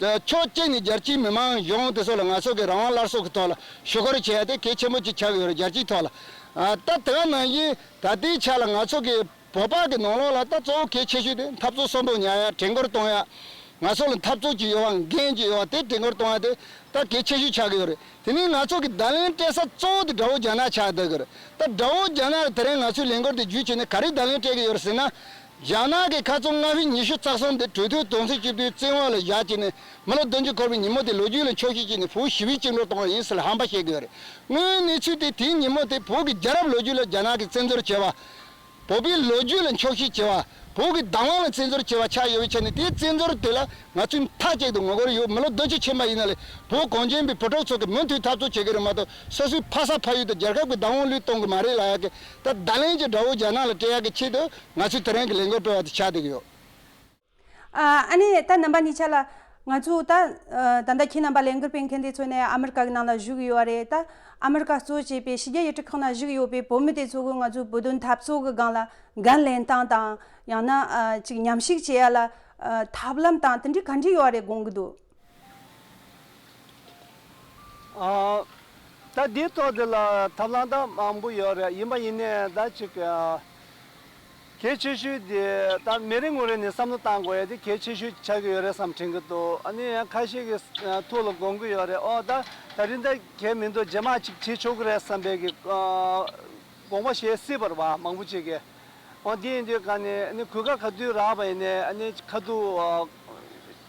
ཕྱོགས་གཅིག་ནས་རྒྱལ་སྤྱིའི་མི་མང་གཞུང་དེ་ཚོ་ལ་ང་ཚོ་གི་རང་དབང་སླར་གསོ་གི་ཐོག་ལ་ཞུ་སྐུལ་བྱེད་ཡ་དེ་གལ་ཆེན་པོ་ཅིག་ཆགས་ཀྱི་ཡོད་རེད། རྒྱལ་སྤྱིའི་ཐོག་ལ། ཨ། ད་དེ་ག་ནང་བཞིན་ད་ལྟའི་ཆ་ལ་ང་ཚོ་གི་བོད་པ་གི་ནང་ལོགས་ལ་ད་གཙོ་བོ་གལ་ཆེ་ཤོས་དེ་འཐབ་རྩོད་གསོན་པོ་ཉར་ཡ། བྲན་བཀོལ་གཏོང་ཡ། ང་ཚོ་ལ་འཐབ་རྩོད་ཅིག་ཡོད་པ། འགན་ཅིག་ཡོད་པ་དེ་བྲན་བཀོལ་གཏོང་ཡ་དེ་ད་གལ་ཆེ་ཤོས་ཆགས་ཀྱི་ཡོད་རེད། དེ་ནས་ང་ཚོ་གི་བརྡ་ལན་སྤྲད་ས་གཙོ་བོ་དེ་དགྲ་བོ་རྒྱ་ནག་ཆགས་བསྡད་ཀྱི་རེད། ད་དགྲ་བོ་རྒྱ་ནག་ལ་དེ་རིང་ང་ཚོས་ལས་འགུལ་དེ་བརྒྱུད་བྱས་ནས་ག་རེ་བརྡ་ལན་སྤྲད་ཀྱི་ཡོད་རེད་ཟེར་ན། རྒྱ་ནག་གི་ཁ་རྩང་ལྔ་པའི་ཉི་ཤུ་རྩ་གསུམ་དེ་གྲོས་མཐུན་དོན་ཚན་བཅུ་བདུན་བཙན་འོག་ལ་བཞག་བྱས་ནས། མི་ལོ་བདུན་ཅུ་འཁོར་བའི་ཉིན་མོ་དེ་ལོ་རྒྱུས་ལ་འཁྱོག་བཤད་བྱས་ནས་བོད་ཞི་བའི་བཅིངས་འགྲོལ་གཏོང་བ་ཡིན་ཟེར་ཧམ་པ་བཤད་ཀྱི་ཡོད་རེད། དངོས་ཡོད་གནས་ཚུལ་དེ་དེའི་ཉིན་མོ་དེ་བོད་ཀྱི་རྒྱལ་རབས་ལོ་རྒྱུས་ལ་རྒྱ་ནག་གིས་བཙན་འཛུལ་བྱས་པ། བོད་པའི་ལོ་རྒྱུས་ལ་འཁྱོག་བཤད་བྱས་པ། བོད་ཀྱི་བདག་དབང་ལ་བཙན་འཛུལ་བྱས་པ་ཆགས་ཡོད་པའི་ཆ་ནས། དེའི་བཙན་འཛུལ་དེ་ལ་ང་ཚོས་མཐའ་གཅིག་ཏུ་ངོ་རྒོལ་ཡོད། མི་ལོ་བདུན་ཅུ་ཕྱིན་པ་ཡིན་ན་ལས་བོད་གངས་ཅན་པའི་བུ་ཕྲུག་ཚོ་གིས་མུ་མཐུད་འཐབ་རྩོད་བྱེད་ཀྱི་རེད་མ་གཏོགས། སོ་སོའི་ཕ་ས་ཕ་ཡུལ་དང་རྒྱལ་ཁབ་ཀྱི་བདག་དབང་བློས་གཏོང་གི་མ་རེད་ལབ་ཡག་གི་ད་བརྡ་ལན་གྱི་དགྲ་བོ་རྒྱ་ནག་ལ་སྤྲད་ཡག་གི་ཆེད་དུ་ང་ཚོས་དེ་རིང་གི་ལས་འགུལ་སྤེལ་བ་དེ་ཆགས་བསྡད་ཀྱི་ཡོད། ཨ། ཨ་ནི་ད་རྣམ་པ་གཉིས་ཆ་ལ། ང་ཚོ་ད། ཨ། ད་ལྟ་ཁྱེད་རྣམ་པ་ལས་འགུལ་སྤེལ་མཁན་དེ་ཚོ་ནས་ཨ་མི་རི་ཀ་གི་ནང་ལ་བཞུགས་ཡོད་རེད། ད་ཨ་མི་རི་ཀ་གཙོ་བྱས་པའི་ཕྱི་རྒྱལ་ཡུལ་གྲུ་ཁག་ནང་བཞུགས་ཡོད་པའི་བོད་མི་དེ་ཚོ་གིས་ང་ཚོའི་བོད་དོན་འཐབ་རྩོད་ཀྱི་སྒང་ལ་འགན་ལེན་སྟངས་དང་། ཡང་ན། ཨ། ཅིག་མཉམ་ཞུགས་བྱེད་ཡ་ལ། ཨ། ཐབས་ལམ་དང་དེ་འདྲའི་ག་འདྲ་ཡོད་རེད་དགོངས་ཀྱི་འདུག་ཨ། ད་འདིའི་ཐོག་འདི་ལ་ཐབས་ལམ་ད་མང་པོ་ཡོད་རེད། ཡིན་པ་ཡིན་ནའི་ད་ཅིག་ཨ། གལ་ཆེ་ཤོས་དེ་ད་མི་རེ་ངོ་རེ་ནས་བསམ་བློ་བཏང་དགོས་ཡ་དེ་གལ་ཆེ་ཤོས་ཆགས་ཀྱི་ཡོད་རེད་བསམ་དྲན་གྱི་འདུག་ཨ་ནི་ཡང་ཁ་ཤས་ཀྱིས་ཨ། ཐུགས་ལ་དགོངས་ཀྱི་ཡོད་རེད། ཨོ་ད་ད་རིང་ད་གལ་མི་འདུག་རྗེས་མ་ཅིག་བྱེད་ཆོག་གི་རེད་བསམ་པའི་གི་ཨ། དགོངས་པ་བཞེས་སྲིད་པ་རེད་བ། མང་པོ་ཅིག་གིས། འོ་འདི་ཡིན་དུས་ག་ནས་ཨ་ནི་གོ་སྐབས་ག་དུས་རག་པ་ཡིན་ནའི་ཨ་ནི་ཁ་ཐུག་ཨ།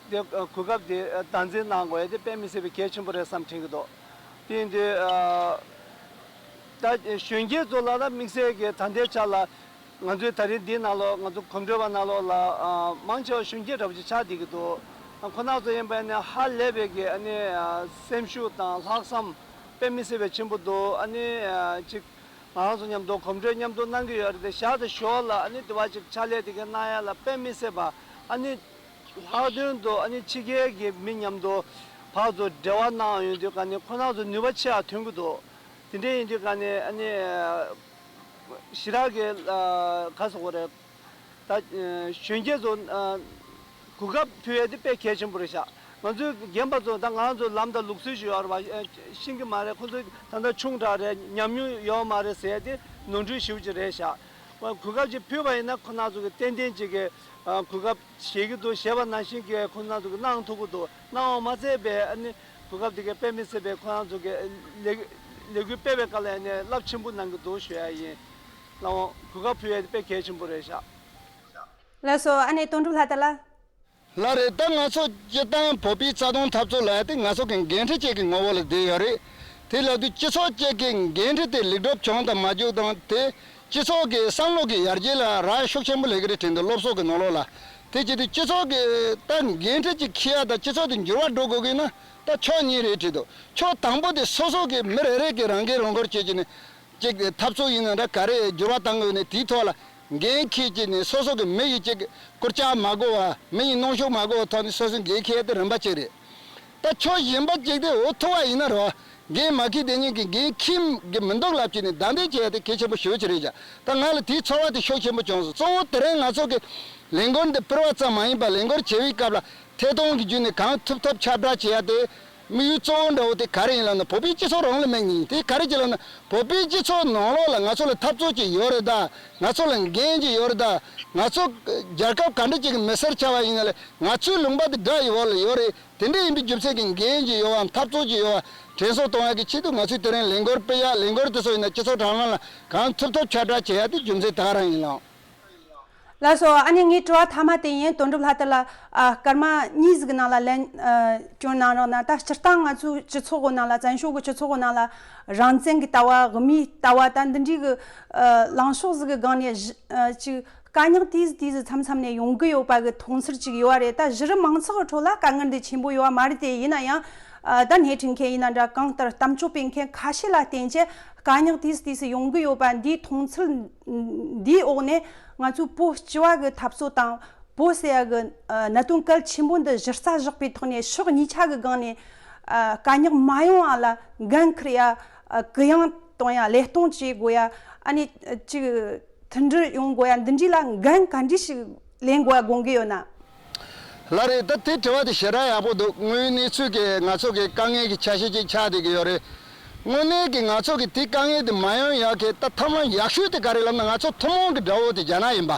དེ་གོ་སྐབས་དེ་བདག་འཛིན་གནང་དགོས་ཡ་དེ་དཔེ་མི་སྲིད་པའི་གལ་ཆེན་པོ་རེད་བསམ་དྲན་གྱི་འདུག་དེ་ཡིན་དུས་ཨ། ད་གཞོན་སྐྱེས་ཚོ་ལ་ད་དམིགས་བསལ་གྱི་ད་ལྟའི་ཆ་ལ་ང་ཚོའི་ད་རིང་འདིའི་ནང་ལོགས་ང་ཚོ་གོམ་བགྲོད་པ་ནང་ལོགས་ལ་ཨ། མང་ཆེ་བ་གཞོན་སྐྱེས་འདྲ་པོ་ཅིག་ཆགས་བསྡད་ཀྱི་འདུག་ཁོ་ན་ཚོ་ཡིན་པ་ཡིན་ནའི་ཧ་ལས་པའི་གི་ཨ་ནི་ཨ། སེམས་ཤུགས་དང་ལྷག་བསམ་དཔེ་མི་སྲིད་པའི་ཆེན་པོ་འདུག་ཨ་ནི་ཨ། ཅིག་ང་རང་ཚོ་མཉམ་དུ་གོམ་བགྲོད་མཉམ་དུ་གནང་གི་ཡོད་རེད་དེ། ཞག་དང་ཞོར་ལ་ཨ་ནི་དེ་བ་ཅིག་ཕྱག་ལས་དེ་ག་གནང་ཡ་ལ་དཔེ་མི་སྲིད་པ། ཨ་ནི་ལྷག་དོན་དུ་ཨ་ནི་ཕྱི་རྒྱལ་གྱི་མི་མཉམ་དུ་ཕར་ཚུར་འབྲེལ་བ་གནང་ཡོང་དུས་ག་ནས་ཁོ་རང་ཚོ་ནུས་པ་ཆེ་བ་ཐོན་གྱི་འདུག་དེ་འདྲ་ཡིན་དུས་ག་ནས་ཨ་ནི་ཞེ་དྲག་གི་ག་ཟེར་དགོས་རེད། ད་གཞོན་སྐྱེས་ཚོ་གོ་སྐབས་ཕུལ་ཡས་དེ་དཔེ་གལ་ཆེན་པོ་རེད་ཤག་ང་ཚོའི་རྒན་པ་ཚོ་ད་ང་རང་ཚོ་ལམ་དང་ལུགས་སྲོལ་ཞིག་ཡོད་རེད་བ། ཤེས་ཀྱི་མ་རེད། ཁོ་ཚོ་ད་ལྟ་ཆུང་དྲགས་རེད། ཉམས་མྱོང་ཡོད་མ་རེད་ཟེར་ཡས་དེ་ནོར་འཁྲུལ་ཞེ་པོ་ཅིག་རེད་ཤག་གོ་སྐབས་ཅིག་ཕུལ་བ་ཡིན་ན་ཁོ་རང་ཚོ་གི་ཏན་ཏན་ཅིག་གི་གོ་སྐབས་བཞེས་ཀྱི་འདུག་བཞེས་པ་ནང་བཞིན་གྱི་ཁོ་རང་ཚོ་གི་གནང་ཐུབ་ཀྱི་འདུག་གནང་བ་མ་ཚད་པའི་ཨ་ནི་གོ་སྐབས་དེ་གའི་དཔེ་མི་སྲིད་པའི་ཁོ་རང་ཚོ་གི་ལས་ལས་འགུལ་སྤེལ་བའི་སྐབས་ལ་ཨ་ནི་རླབས་ཆེན་པོ་གནང་གི་འདུག་ཞུ་ཡ་ཡིན། ལགས་འོང་། གོ་སྐབས་ཕུལ་ཡ་དེ་དཔེ་གལ་ཆེན་པོ་རེད་ཤག་ལགས་སོ། ཨ་ནེ་དོན་གྲུབ་ལྷ་དར་ལགས། ལགས་རེད། ད་ང་ཚོ་སྤྱིར་བཏང་བོད་པའི་རྩ་དོན་འཐབ་རྩོད་ལབ་ཡ་དེ་ང་ཚོ་གི་འགན་འཁྲི་གཅིག་གི་ངོ་བོ་ལ་བསྡད་ཡོད་རེད། དེ་ལབ་དུས་སྤྱི་ཚོགས་གཅིག་གི་འགན་འཁྲི་དེ་ལེགས་གྲུབ་བྱུང་དང་མ་བྱུང་དང་། དེ་སྤྱི་ཚོགས་ཀྱི་བསམ་བློ་གི་ཡར་རྒྱས་ལ་རག་ཤུགས་ཆེན་པོ་སླེབས་ཀྱི་རེད་དྲན་འདུག་སློབ་གསོ་གི་ནང་ལོགས་ལ། དེ་བྱེད་དུས་སྤྱི་ཚོགས་ཀྱི་ད་འགན་འཁྲི་གཅིག་འཁྱེར་ཡ་དང་སྤྱི་ཚོགས་དེ་འགྱུར་བ་འགྲོ་དགོས་ཀྱི་ན། ད་ཕྱོགས་གཉིས་རེད་བྲིས་འདུག་ཕྱོགས་དང་པོ་དེ་སོ་སོ་གི་མི་རེ་རེ་གི་རང་འགན་རང་འཁུར་བྱེད་ཀྱི་ནས་ཅིག་འཐབ་རྩོད་ཡིན་ན་འདྲ་ག་རེ་འགྱུར་བ་བཏང་དགོས་ནས་དེའི་ཐོག་ལ་འགན་འཁྱེར་གྱི་ནས་སོ་སོ་གི་མི་ཡི་ཅིག་སྐུར་ལྕག་མ་དགོས་པ་མི་ཡི་གནོན་ཤུགས་མ་དགོས་པ་ཐོག་ནས་སོ་སོའི་འགན་འཁྱེར་དེ་རིམ་པ་གཅིག་རེད། ད་ཕྱོགས་གཞན་པ་གཅིག་དེ་འོ་ཐུག་པ་ཡིན་ན་རེད་བ། འགན་མ་འཁྱེར་དེ་ཉིད་ཀྱི་འགན་འཁྱེར་གི་མི་འདུག་ལབ་ཀྱི་ནས་བདའ་འདེད་བྱེད་ཡ་དེ་གལ་ཆེན་པོ་ཞེ་པོ་ཅིག་རེད་ཀྱང་ད་ང་ལ་དེའི་ཚོར་བ་དེ་ཤུགས་ཆེན་པོ་བྱུང་སོང་། གཙོ་བོ་དེ་རིང་ང་ཚོ་གི་ལས་འགུལ་འདི་སྤེལ་བ་ཙམ་མ་ཡིན་པར་ལས་འགུལ་བྱེད་པའི་སྐབས་ལ་ཐད་གཏོང་གི་བརྒྱུད་ནས་གང་ཐུབ་ཐུབ་ཁྱབ་བསྒྲགས་བྱེད་ཡ་དེ་དམིགས་ཡུལ་གཙོ་བོ་འདྲ་བོ་དེ་ག་རེ་ཡིན་ལབ་ན་བོད་པའི་སྤྱི་ཚོགས་རང་ལ་དམིགས་ནས་ཡིན། དེ་ག་རེ་ཅིག་ལབ་ན་བོད་པའི་སྤྱི་ཚོགས་ནང་ལོགས་ལ་ང་ཚོ་ལ་འཐབ་རྩོད་ཅིག་ཡོད་རེད་ད། ང་ཚོ་ལ་འགན་ཅིག་ཡོད་རེད་ད། ང་ཚོ་རྒྱལ་ཁབ་ག་འདྲ་ཅིག་གི་མི་སེར་ཆགས་པ་ཡིན་ན་ལས་ང་ཚོའི་ལུང་པ་དེ་དགྲ་ཡི་འོག་ལ་ཡོད་རེད། དེ་འདྲ་ཡིན་པའི་རྒྱུ་མཚན་གྱིས་འགན་ཅིག་ཡོད་པ་འཐབ་རྩོད་ཅིག་ཡོད་པ་དྲན་གསོ་གཏོང་ཡག་གི་ཆེད་དུ་ང་ཚོས་དེ་རིང་ལས་འགུལ་སྤེལ་ཡག་ལས་འགུལ་དེ་ཚོ་ཡིན་ན་སྤྱི་ཚོགས་དྲ་ལམ་ལ་གང་ཐུབ་ཐུབ་ཁྱབ་བསྒྲགས་བྱེད་ཡག་དེ་རྒྱུ་མཚན་དེ་ག་རང་ཡིན་ལགས། ལགས་སོ། ཨ་ནི་ངའི་དྲི་བ་མཐའ་མ་དེ་ཡིན། དོན་གྲུབ་ལྷ་དར་ལགས། ཨ། སྐར་མ་གཉིས་ཟིག་གི་ནང་ལ་ལན་ཨ་སྐྱོན་གནང་རོགས་གནང་། ད་སྤྱིར་བཏང་ང་ཚོའི་སྤྱི་ཚོགས་གི་ནང་ལ་བཙན་བྱོལ་གི་སྤྱི་ཚོགས་གི་ནང་ལ་རང་བཙན་གི་ལྟ་བ་དབུ་མའི་ལྟ་བ་ད་འདི་འདྲའི་གི་ཨ་ལངས་ཕྱོགས་ཟིག་གི་སྒང་ནས་གཞི་ཨ་ཅིག་དཀའ་རྙོག་དེ་ཟིག་དེ་ཟིག་མཚམས་མཚམས་ནས་ཡོང་གི་ཡོད་པ་གི་མཐོང་ཚུལ་ཅིག་ཡོད་པ་རེད། ད་གཞི་རིམ་མང་ཚོགས་ཀྱི་ཁྲོད་ལ་དཀའ་ངལ་འདི་ཆེན་པོ་ཡོད་པ་མ་རེད་དེ། ཡིན་ན་ཡང་ཨ་ད་སྣེ་ཁྲིད་མཁན་ཡིན་ན་འདྲ་གང་ལྟར་གཏམ་བརྗོད་སྤེལ་མཁན་ཁ་ཤས་ལ་བརྟེན་བྱས་དཀའ་རྙོག་དེ་ཟིག་དེ་ཟིག་ཡོང་གི་ཡོད་པ་འདིའི་མཐོང་ཚུལ་འདིའི་འོག་ནས་ང་ཚོའི་བོད་སྤྱི་བ་གི་འཐབ་རྩོད་དང་བོད་ཟེར་ཡ་གི་ཨ་གནད་དོན་གལ་ཆེན་པོ་འདི་གཞི་རྩ་བཞག་པའི་ཐོག་ནས་ཕྱོགས་གཉིས་ཆ་གི་སྒང་ནས་ཨ་དཀའ་རྙོག་མ་ཡོང་བ་ལ་འགན་འཁུར་ཡ། ཨ་གུ་ཡངས་གཏོང་ཡ། ལས་གཏོང་བྱེད་དགོས་ཡ། ཨ་ནི་ཅིག་མཐུན་སྒྲིལ་ཡོང་དགོས་ཡ། འདི་འདྲའི་ལ་འགན་ག་འདྲ་ཞིག་ལེན་དགོས་ཡ་དགོངས་ཀྱི་ཡོད་ན། ལགས་རེད། ད་དེ་དྲི་བ་དེ་ཞེ་དྲག་ཡག་པོ་འདུག་དངོས་ཡོད་གནས་ཚུལ་གྱི་ང་ཚོ་གི་དཀའ་ངལ་གྱི་ཆ་ཤས་ཅིག་ཆགས་བསྡད་ཀྱི་ཡོད་རེད། དངོས་གནས་ཀྱི་ང་ཚོ་གི་དེ་དཀའ་ངལ་དེ་མ་ཡོང་ཡག་གི་ད་ཐབས་ལམ་ཡག་ཤོས་དེ་ག་རེ་ལབ་ན་ང་ཚོ་ཐུན་མོང་གི་དགྲ་བོ་དེ་རྒྱ་ནག་ཡིན་པ།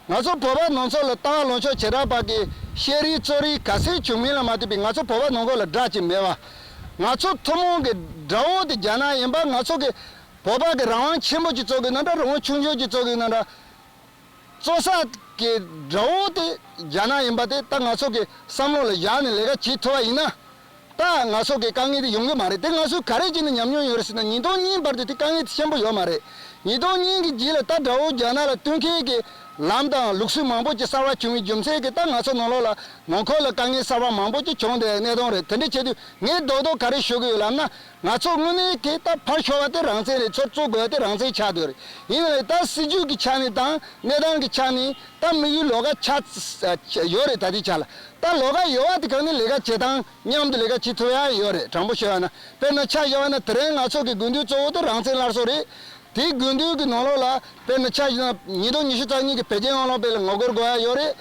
ང་ཚོ་བོད་པ་ནང་ཚོ་ལ་ལྟ་བ་ལངས་ཕྱོགས་བྱེ་བྲག་པ་གི་བཤད་རིགས་རྩོད་རིགས་ག་ཚད་བྱུང་མིན་ལ་མ་ལྟོས་པའི་ང་ཚོ་བོད་པ་ནང་ཁུལ་ལ་དགྲ་ཅིག་མེད་པ། ང་ཚོ་ཐུན་མོང་གི་དགྲ་བོ་དེ་རྒྱ་ནག་ཡིན་པ། ང་ཚོ་གི་བོད་པ་གི་རང་དབང་ཆེན་པོ་ཅིག་རྩོད་དགོས་ན་འདྲ་རང་དབང་ཆུང་ཆུང་ཅིག་རྩོད་དགོས་ན་འདྲ། རྩོད་ས་གི་དགྲ་བོ་དེ་རྒྱ་ནག་ཡིན་པ་དེ་ད་ང་ཚོ་གི་བསམ་བློ་ལ་བཞག་ནས་ལས་ཀ་བྱེད་ཐུབ་པ་ཡིན་ན། ད་ང་ཚོ་གི་དཀའ་ངལ་དེ་ཡོང་གི་མ་རེད། དེ་ང་ཚོས་ག་རེ་བྱས་ནས་ཉམས་མྱོང་ཡོད་རེད་ཟེར་ན། ཉིས་སྟོང་གཉིས་བར་དུ་དེ་དཀའ་ངལ་དེ་ཆེན་པོ་ཡོད་མ་རེད། ཉིས་སྟོང་གཉིས་ཀྱི་རྗེས་ལ་ད་དགྲ་བོ་རྒྱ་ནག་ལ་བསྟུན་མཁན་གྱི་ལམ་དང་ལུགས་སྲོལ་མང་པོ་ཅིག་གསར་བ་བྱུང་བའི་རྒྱུ་མཚན་གྱིས་ད་ང་ཚོ་ནང་ལོགས་ལ་ནང་ཁུལ་ལ་དཀའ་ངལ་གསར་བ་མང་པོ་ཅིག་བྱུང་བསྡད་གནས་སྟངས་རེད། དེ་འདྲ་བྱེད་དུས་ངས་རྡོག་རྡོག་ག་རེ་ཞུ་གི་ཡོད་ལབ་ན། ང་ཚོ་དངོས་གནས་ཀྱི་ད་ཕར་ཞོག་པ་དེ་རང་བཙན་རེད། ཚུར་བཙུགས་དགོས་པ་དེ་རང་བཙན་ཆགས་བསྡད་རེད། ཡིན་ནའི་ད་སྲིད་ཇུས་ཀྱི་ཆ་ནས་དང་གནས་སྟངས་ཀྱི་ཆ་ནས་ད་དམིགས་ཡུལ་ལོགས་ཀ་ཆགས་ཡོད་རེད། ད་ལྟའི་ཆ་ལ་ད་ལོགས་ཀ་ཡོད་པ་དེ་གང་ནས་ལས་ཀ་བྱེད་སྟངས་མཉམ་དུ་ལས་ཀ་བྱེད་ཐུབ་ཡ་ཡོད་རེད། དྲང་པོ་ཤོད་ཡ་ན་དཔེར་ན་ཆ་བཞག་པ་ན་དེ་རིང་ང་ཚོ་གི་དགོས་འདུན་གཙོ་བོ་དེ་རང་བཙན་སླར་གསོ་རེད། དེའི་དགོས་འདུན་གྱི་ནང་ལོགས་ལ་དཔེར་ན་ཆ་བཞག་ན་ཉིས་སྟོང་ཉི་ཤུ་རྩ་གཉིས་ཀྱི་བོད་རྒྱའི་དབང་ལུང་དཔེ་ལ་ངོ་རྒོལ་དགོས་ཡ་ཡོད་རེད།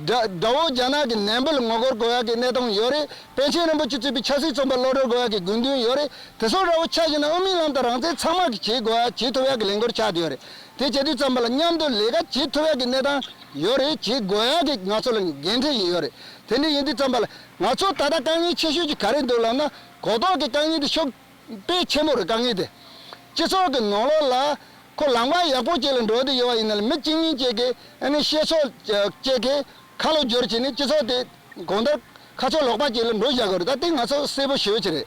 དགྲ་དགྲ་བོ་རྒྱ་ནག་གི་ནན་པོ་ལ་ངོ་རྒོལ་དགོས་ཡ་གི་གནས་སྟངས་ཡོད་རེད། པཎ་ཆེན་རིན་པོ་ཆེ་གཙོས་པའི་ཆབ་སྲིད་བཙོན་པ་གློད་གྲོལ་དགོས་ཡ་གི་དགོས་འདུན་ཡོད་རེད། དེ་ཚོ་འདྲ་བོ་ཆ་བཞག་ན་དབུ་མའི་ལམ་དང་རང་བཙན་ཚང་མ་གི་བྱེད་དགོས་ཡ་བྱེད་ཐུབ་ཡ་གི་ལས་འགུལ་ཆགས་བསྡད་ཡོད་རེད། དེ་བྱེད་དུས་ཙམ་པ་ལ་མཉམ་དུ་ལས་ཀ་བྱེད་ཐུབ་ཡ་གི་གནས་སྟངས་ཡོད་རེད། བྱེད་དགོས་ཡ་གི་ང་ཚོ་ལ་འགན་འཁྲི་ཡོད་རེད། དེ་འདྲ་ཡིན་དུས་ཙམ་པ་ལ་ང་ཚོ་ད་ལྟ་དཀའ་ངལ་ཆེ་ཤོས་ཀྱི་ག་རེ་འདུག་ལབ་ན་གོ་རྟོགས་ཀྱི་དཀའ་ངལ་དེ་ཤུགས་དཔེ་ཆེན་པོ་རེད། དཀའ་ངལ་དེ་སྤྱི་ཚོགས་ཀྱི་ནང་ལོགས་ལ་ཁོ་ལམ་ཁ་ཡག་པོ་ཅིག་ལ་འགྲོ་བསྡད་ཡོད་པ་ཡིན་ན་ལ་མི་གཅིག་གཉིས་ཅིག་གིས་ཨ་ནི་བཤད་ཕྱོགས་ཅིག་གིས་ཁ་ལོ་བསྒྱུར་བྱས་ནས་སྤྱི་ཚོགས་དེ་གང་ལྟར་ཁ་ཕྱོགས་ལོག་པ་ཅིག་ལ་འགྲོ་བཞག་གི་རེད། ད་དེ་ང་ཚོ་གསལ་པོ་ཞེ་པོ་ཅིག་རེད།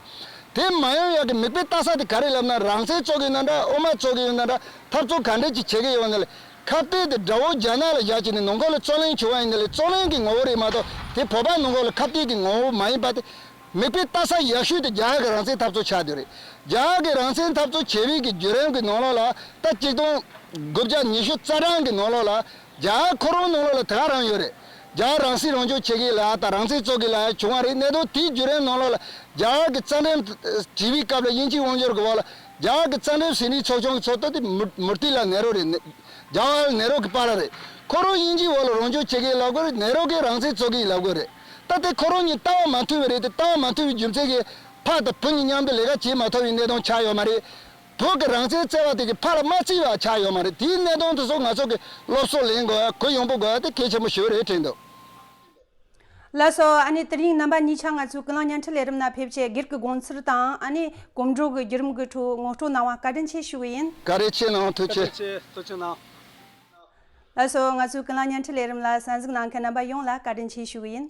དེ་མ་ཡོང་ཡག་གི་མིག་དཔེ་ལྟ་ས་དེ་ག་རེ་ལབ་ན་རང་བཙན་རྩོད་གི་ཡོད་ན་འདྲ། དབུ་མ་རྩོད་གི་ཡོད་ན་འདྲ། འཐབ་རྩོད་ག་འདྲ་ཅིག་བྱེད་གི་ཡོད་ན་ལ་ཁ་གཏད་དེ་དགྲ་བོ་རྒྱ་ནག་ལ་བཞག་བྱས་ནས་ནང་ཁུལ་ལ་རྩོད་ལེན་བྱུང་བ་ཡིན་ན་ལ་རྩོད་ལེན་གི་ངོ་བོ་རེད་མ་གཏོགས་དེ་བོད་པ་ནང་ཁུལ་ལ་ཁ་གཏད་གི་ངོ་བོ་མ་ཡིན་པ་དེ། མིག་དཔེ་ལྟ་ས་ཡག་ཤོས་དེ་རྒྱ་གར་གྱི་རང་བཙན་འཐབ་རྩོད་ཆགས་བསྡད་རེད། རྒྱ་གར་གྱི་རང་བཙན་འཐབ་རྩོད་བྱེད་པའི་གི་བརྒྱུད་རིམ་གྱི་ནང་ལོགས་ལ་ད་གཅིག་སྟོང་དགུ་བརྒྱ་ཉི་ཤུ་རྩ་གྲངས་ཀྱི་ནང་ལོགས་ལ་རྒྱ་གར་ཁོ་རང་ནང་ལོགས་ལ་དེ་ག་རང་ཡོད་རེད། རྒྱ་གར་རང་སྲིད་རང་སྐྱོང་བྱེད་ཀྱི་ལ་དང་རང་བཙན་རྩོད་ཀྱི་ལ་བྱུང་བ་རེད། གནད་དོན་དེའི་བརྒྱུད་རིམ་ནང་ལོགས་ལ་རྒྱ་གར་གྱི་རྩ་ཁྲིམས་བྲིས་པའི་སྐབས་ལ་དབྱིན་ཇིའི་དབང་སྒྱུར་གྱི་འོག་ལ་རྒྱ་གར་གྱི་རྩ་ཁྲིམས་ཟིན་བྲིས་ཚོགས་ཆུང་གི་ཚོགས་གཙོ་དེ་མུ་མུ་ཏི་ལ་ནེ་རུ་རེད། ཇ་ཝ་ཧར་ལལ་ནེ་རུ་གི་པཱ་ལགས་རེད། ཁོ་རང་དབྱིན་ཇིའི་འོག་ལ་རང་སྐྱོང་བྱེད་ཀྱི་ལབ་དགོས་རེད། ནེ་རུ་གིས་རང་བཙན་རྩོད་ཀྱི་ལབ་དགོས་རེད། ད་དེ་ཁོ་རང་གཉིས་ལྟ་བ་མ་མཐུན་པ་རེད་དེ། ལྟ་བ་མ་མཐུན་པའི་རྒྱུ་མཚན་གྱིས་ཕ་དང་བུ་གཉིས་མཉམ་དུ་ལས་ཀ་བྱེད་མ་ཐུབ་པའི་གནས་སྟངས་ཆགས་ཡོད་མ་རེད། བོད་ཀྱི་རང་བཙན་བརྩད་པ་དེ་གིས་ཕ་ལ་མ་བརྩི་བ་ཆགས་ཡོད་མ་རེད། དེའི་གནད་དོན་དེ་ཚོ་ང་ཚོ་གིས་སློབ་གསོ་ལེན་དགོས་ཡ་གུ་ཡངས་པོ་དགོས་ཡ་དེ་གལ་ཆེན་པོ་ཞེ་པོ་རེད་དྲན་འདུག་ལགས་སོ། ཨ་ནི་དེ་རིང་རྣམ་པ་གཉིས་ཆ་ང་ཚོའི་ཀུན་གླེང་བརྙན་འཕྲིན་ལས་རིམ་ལ་ཕེབས་བྱས་སྒེར་གྱི་དགོངས་ཚུལ་དང་ཨ་ནི་གོམ་བགྲོད་ཀྱི་བརྒྱུད་རིམ་གྱི་ཁྲོད་ངོ་སྤྲོད་གནང་བ་བཀའ་དྲིན་ཆེ་ཞུ་གི་ཡིན། བཀའ་དྲིན་ཆེ་གནང་། ཐུགས་རྗེ་ཆེ། ཐུགས་རྗེ་གནང་། ལགས་སོ། ང་ཚོའི་ཀུན་གླེང་བརྙན་འཕྲིན་ལས་རིམ་ལ་གསན་གཟིགས་གནང་མཁན་རྣམ་པ་ཡོངས་ལ་བཀའ་དྲིན་ཆེ་ཞུ་གི་ཡིན།